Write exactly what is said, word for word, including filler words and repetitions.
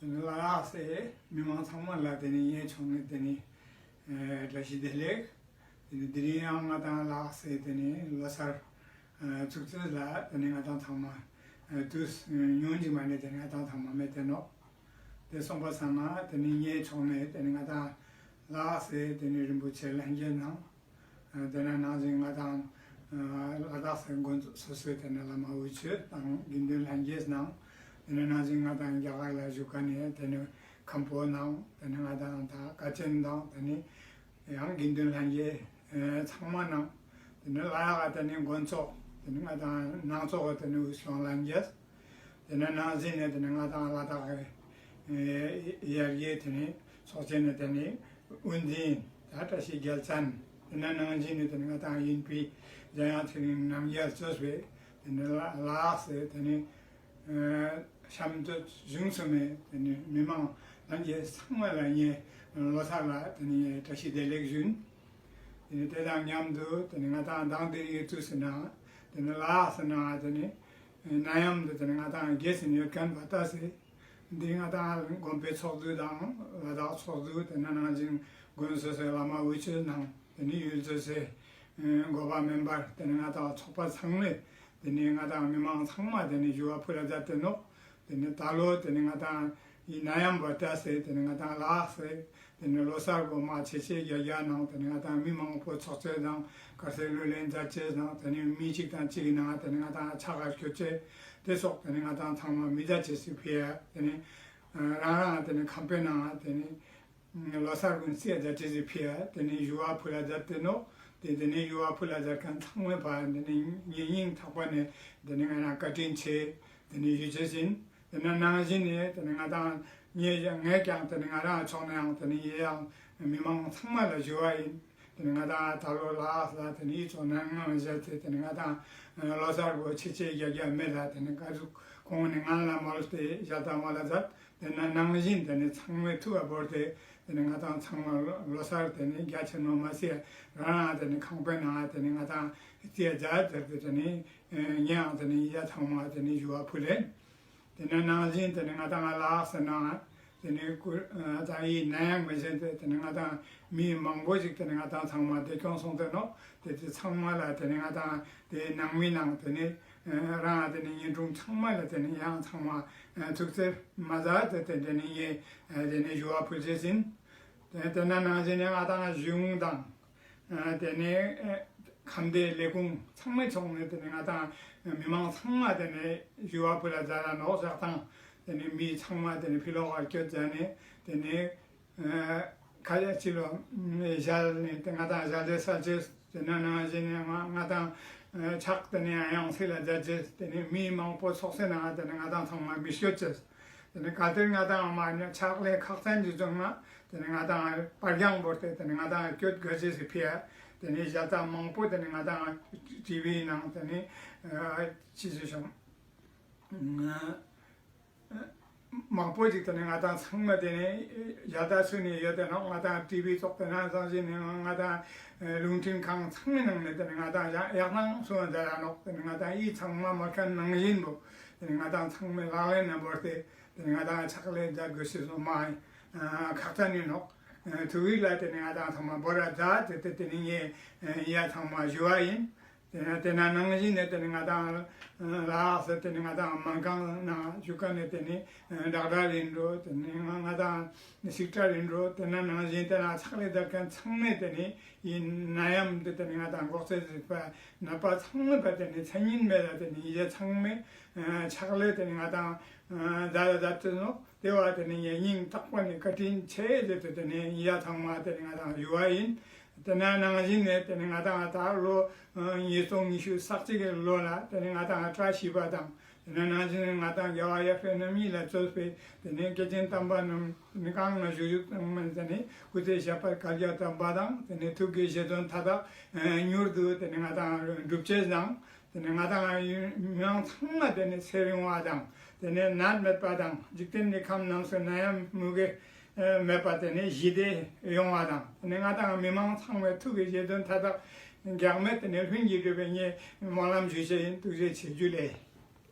ལ་དྭགས་སི་མི་མང་ཚང་མ་ལ་དེ་ནེ་ངའི་ཕྱོགས་ནེ་དེ་ནེ་ཨ་བཀྲ་ཤིས་བདེ་ལེགས། དེ་ནེ་དེ་རིང་ཡང་ང་དང་ལ་དྭགས་སི་དེ་ནེ་ལོ་གསར་ཨ་ཚུགས་ཚོད་ལ་དེ་ནེ་ང་དང་ཚང་མ་ཨ་དུས་ཉུང་ཅིག་མ་ནེ་དེ་ནེ་ང་དང་ཚང་མ་མེད་དེ་ནོག། དེ་སོང་པ་སང་ན་དེ་ནེ་ངའི་ཕྱོགས་ནེ་དེ་ནེ་ང་དང་ལ་དྭགས་སི་དེ་ནེ་རིན་པོ་ཆེ་ལྷན་རྒྱས་ནང་། དེ་ནེ་ནང་བཞིན་ང་དང་ལ་དྭགས་སི་དགོན་སོ་སོའི་དེ་ནེ་བླ་མ་འོས་ཆོས་དང་དགེ་འདུན་ལྷན་རྒྱས་ནང་། དེ་ནེ་ནང་བཞིན་ང་དང་རྒྱ་གར་ལ་བཞུགས་ཁན་ནི་དེ་ནེ་མཁན་པོ་ནང་དེ་ནེ་ང་དང་ད་དགེ་བཤེས་དང་དེ་ནེ་ཡང་དགེ་འདུན་ལྷན་རྒྱས་ཚང་མ་ནང་། དེ་ནེ་ལ་དྭགས་དེ་ནེ་དགོན་ཚོགས་དེ་ནེ་ང་དང་ནང་ཚོགས་དེ་ནེ་འོས་སྦྱོང་ལྷན་རྒྱས། དེ་ནེ་ནང་བཞིན་ནེ་དེ་ནེ་ང་དང་ལ་དྭགས་ཡར་རྒྱས་དེ་ནེ་ཚོགས་ཆེན་ནེ་དེ་ནེ་དབུ་འཛིན་ད་བཀྲ་ཤིས་རྒྱལ་མཚན། དེ་ནེ་ནང་བཞིན་ནེ་དེ་ནེ་ང་དང་ཡིན་པའི་འཇམ་དབྱངས་ཚེ་རིང་རྣམ་རྒྱལ་གཙོས་པའི་དེ་ནེ་ལ་དྭགས་སི་དེ་ནེ་ཨ་གཤམ་དུ་གཞུང་ཚོགས་མི་དེ་ནེ་མི་མང་ལྷན་རྒྱས་ཚང་མ་ལ་ངའི་ལོ་གསར་ལ་དེ་ནེ་བཀྲ་ཤིས་བདེ་ལེགས་ཞུ་ཡིན། དེ་ནེ་དེ་དང་མཉམ་དུ་དེ་ནེ་ང་དང་དང་དེ་རིང་དུས་སི་ནང་དེ་ནེ་ལ་དྭགས་སི་ནང་དེ་ནེ་ནད་ཡམས་དེ་དེ་ནེ་ང་དང་རྒྱས་སེ་ཡོད་ཁན་བ་ད་སེ། འདི་ང་དང་དགོན་པའི་ཚོགས་འདུ་དང་ལ་དྭགས་ཚོགས་འདུ་དེ་ནེ་ནང་བཞིན་དགོན་སོ་སོའི་བླ་མ་འོས་ཆོས་ནང་དེ་ནེ་ཡུལ་སོ་སོའི་འགོ་པ་མེམ་བར་དེ་ནེ་ང་དང་ཚོགས་པ་ཚང་མས་དེ་ནེ་ང་དང་མི་མང་ཚང་མ་དེ་ནེ་ཞུ་བ་ཕུལ་ལ་མཛད་དེ་ནོག། དེ་ནེ་ད་ལོ་དེ་ནེ་ང་དང་ཡི་ནད་ཡམས་བ་ད་སེ་དེ་ནེ་ང་དང་ལ་དྭགས་སི་དེ་ནེ་ལོ་གསར་གོ་མ་ཆེ་ཆེ་རྒྱ་རྒྱ་ནང་དེ་ནེ་ང་དང་མི་མང་པོ་ཚོགས་ཆེན་དང་དཀར་ཟས་ལུ་ལེན་མཛད་ཆེན་དང་དེ་ནེ་མི་གཅིག་དང་གཅིག་གི་ནང་དེ་ནེ་ང་དང་ཆག་སྒོ་སྐྱོད་ཆེན་དེ་སོགས་དེ་ནེ་ང་དང་ཚང་མ་མི་མཛད་ཆེན་སི་ཕི་ཡ་དེ་ནེ་རང་རང་དེ་ནེ་ཁང་པའི་ནང་དེ་ནེ་ལོ་གསར་གུན་རྩིས་མཛད་ཆེན་སི་ཕི་ཡ་དེ་ནེ་ཞུ་བ་ཕུལ་ལ་མཛད་དེ་ནོག། དེ་དེ་ནེ་ཞུ་བ་ཕུལ་ལ་མཛད་ཁན་ཚང་མའི་ཕ་དེ་ནེ་ངའི་སྙིང་ཐག་པ་ནེ་དེ་ནེ་ང་རང་བཀའ་དྲིན་ཆེ་དེ་ནེ་ཞུ་ཆེན་ཡིན། དེ་ནེ་ནང་བཞིན་ནེ་དེ་ནེ་ང་དང་ངས་ངས་ཀྱང་དེ་ནེ་ང་རང་ཕྱོགས་ནེ་ཡང་དེ་ནེ་ཡེ་ཡང་མི་མང་ཚང་མ་ལ་ཞུ་བ་ཡིན། དེ་ནེ་ང་དང་ད་ལོ་ལ་དྭགས་ལ་དེ་ནེ་ཡི་ཚོགས་ནང་ང་བཞག་ཚེ་དེ་ནེ་ང་དང་ལོ་གསར་གོ་ཆེ་ཆེ་རྒྱ་རྒྱ་མེད་ལ་དེ་ནེ་ཀ་ཟུག་ཁོང་ནེ་ང་ལ་མོལ་ཏེ་ཞལ་ཏ་མོལ་ལ་མཛད། དེ་ནེ་ནང་བཞིན་དེ་ནེ་ཚང་མས་ཐུགས་ལ་བོར་ཏེ་དེ་ནེ་ང་དང་ཚང་མ་ལོ་གསར་དེ་ནེ་རྒྱ་ཆེན་མོ་མ་སེ་རང་རང་དེ་ནེ་ཁང་པའི་ནང་དེ་ནེ་ང་དང་རྩིས་མཛད་དེ་དེ་ནེ་ངས་ཡང་དེ་ནེ་ཡ་ཚང་མ་དེ་ནེ་ཞུ་བ་ཕུལ་ལེན། དེ་ནེ་ནང་བཞིན་དེ་ནེ་ང་དང་ལ་དྭགས་སི་ནང་དེ་ནེ་ཀུ་ཨ་ད་ཡི་ནད་ཡམས་མེད་ཟེར་ཏེ་དེ་ནེ་ང་དང་མི་མང་པོ་ཞིག་དེ་ནེ་ང་དང་ཚང་མ་འདས་གྲོངས་སོང་སྟེ་ནོག། དེ་དེ་ཚང་མ་ལ་དེ་ནེ་ང་དང་དེ་ནང་མི་ནང་དེ་ནེ་རང་དེ་ནེ་ཉེ་དྲུང་ཚང་མ་ལ་དེ་ནེ་ཡང་ཚང་མ་ཐུགས་རྗེ་མ་ཟ་དེ་དེ་དེ་ནེ་ངས་དེ་ནེ་ཞུ་བ་ཕུལ་ཆེན་ཡིན། དེ་ནེ་དེ་ནེ་ནང་བཞིན་ནེ་ང་དང་གཞུང་དང་ཨ་དེ་ནེ་ཨ་ཁམས་བདེ་ལས་ཁུངས་ཚང་མའི་ཕྱོགས་ནེ་དེ་ནེ་ང་དང་མི་མང་ཚང་མ་དེ་ནེ་ཞུ་བ་ཕུལ་ལ་མཛད་ལ་ནོག་ཞག་དང་དེ་ནེ་མི་ཚང་མ་དེ་ནེ་ཕི་ལོག་ག་སྐྱོད་མཛད་ནེ་དེ་ནེ་ཨ་ཁ་ཡ་ཅི་ལོ་ཨ་ཞལ་ནེ་དེ་ང་དང་ཞལ་འདེབས་ས་ཅེས་དེ་ནེ་ནང་བཞིན་ནེ་ང་ང་དང་ཨ་ཕྱག་དེ་ནེ་ཨ་ཡང་སེ་ལ་མཛད་ཅེས་དེ་ནེ་མི་མང་པོ་ཚོགས་སེ་ནང་དེ་ནེ་ང་དང་ཚང་མ་མི་སྐྱོད་ཅེས། དེ་ནེ་གལ་ཏེ་ང་དང་མ་ཉ་ཕྱག་ལས་ཁག་ཅན་ཅིག་བྱུང་ན་དེ་ནེ་ང་དང་པར་རྒྱང་བོར་ཏེ་དེ་ནེ་ང་དང་སྐྱོད་དགོས་ཅེས་སི་ཕི་ཡ་དེ་ནེ་ཞལ་ཏ་མང་པོ་དེ་ནེ་ང་དང་ཊི་ཝི་ནང་དེ་ནེ་ཨ་ཅི་ཞུ་ཤོང་མང་པོ་ཅིག་དེ་ནེ་ང་དང་ཚང་མ་དེ་ནེ་ཞལ་ཏ་ཚུ་ནེ་ཡོད་དེ་ནོག། ང་དང་ཊི་ཝི་ཚོགས་དེ་ནང་བཞིན་ནེ་ང་དང་རླུང་འཕྲིན་ཁང་ཚང་མའི་ནང་ནེ་དེ་ནེ་ང་དང་ཡག་ཡག་ནང་སུ་ཡང་མཛད་ཡ་ནོག། དེ་ནེ་ང་དང་ཡི་ཚང་མ་མོལ་ཁན་ནང་བཞིན་པོ་དེ་ནེ་ང་དང་ཚང་མའི་ལག་ལེན་ན་བོར་ཏེ་དེ་ནེ་ང་དང་ཕྱག་ལས་མཛད་དགོས་ཤེས་སོ་མ་ཡིན་ཁག་ཅན་ཡིན་ནོག། ཐུགས་ཡིད་ལ་དེ་ནེ་ང་དང་ཚང་མ་བོར་ར་མཛད་དེ་དེ་དེ་ནེ་ངས་ཡ་ཚང་མ་ཞུ་བ་ཡིན། དེ་ནེ་དེ་ནེ་ནང་བཞིན་ནེ་དེ་ནེ་ང་དང་ལ་དྭགས་སི་དེ་ནེ་ང་དང་སྨན་ཁང་ནང་བཞུགས་ཁན་ནེ་དེ་ནེ་ཌོག་ཊར་ཡིན་འགྲོ་དེ་ནེ་ང་ང་དང་སིག་ཊར་ཡིན་འགྲོ་དེ་ནེ་ནང་བཞིན་དེ་ནེ་ཕྱག་ལས་མཛད་ཁན་ཚང་མས་དེ་ནེ་ཡིན་ན་ཡང་དེ་དེ་ནེ་ང་དང་འགོག་རྩེད་ཟེར་པ་ནད་པ་ཚང་མ་པ་དེ་ནེ་མཚན་ཉིད་མེད་ལ་དེ་ནེ་ཡི་ཚང་མས་ཕྱག་ལས་དེ་ནེ་ང་དང་མཛད་ལ་མཛད་དེ་ནོག། དེ་བ་དེ་ནེ་ངས་སྙིང་ཐག་པ་ནེ་བཀའ་དྲིན་ཆེ་ཟེར་ཏེ་དེ་ནེ་ཡ་ཚང་མ་དེ་ནེ་ང་དང་ཞུ་བ་ཡིན། དེ་ནེ་ནང་བཞིན་ནེ་དེ་ནེ་ང་དང་ད་ལོ་ཉིས་སྟོང་ཉི་ཤུ་རྩ་གཅིག་གི་ལོ་ལ་དེ་ནེ་ང་དང་བཀྲ་ཤིས་པ་དང་དེ་ནེ་ནང་བཞིན་ནེ་ང་དང་རྒྱལ་བ་ཡབ་སྲས་རྣམ་གཉིས་ལ་གཙོས་པའི་དེ་ནེ་སྐྱེས་ཆེན་དམ་པ་རྣམས་དེ་ནེ་གང་ན་བཞུགས་བཞུགས་དང་མ་དེ་ནེ་སྐུ་ཚེ་ཞབས་པད་བསྐལ་བརྒྱར་བརྟན་པ་དང་དེ་ནེ་ཐུགས་ཀྱི་བཞེད་དོན་མཐའ་དག་མྱུར་དུ་དེ་ནེ་ང་དང་འགྲུབ་ཅེས་དང་། དེ་ནེ་ང་དང་མི་མང་ཚང་མ་དེ་ནེ་ཚེ་རིང་བ་དང་དེ་ནེ་ནད་མེད་པ་དང་འཇིག་རྟེན་གྱི་ཁམས་རྣམས་སུ་ནད་ཡམས་མུ་གེ་མེད་པ་དེ་ནེ་ཞི་བདེ་ཡོང་བ་དང་དེ་ནེ་ང་དང་མི་མང་ཚང་མའི་ཐུགས་ཀྱི་བཞེད་དོན་མཐའ་དག་འགྱག་མེད་དེ་ནེ་ལྷུན་གྱིས་གྲུབ་པའི་ངས་སྨོན་ལམ་ཞུ་ཆེན་ཡིན། ཐུགས་རྗེ་ཆེ། ཇུ་ལེ།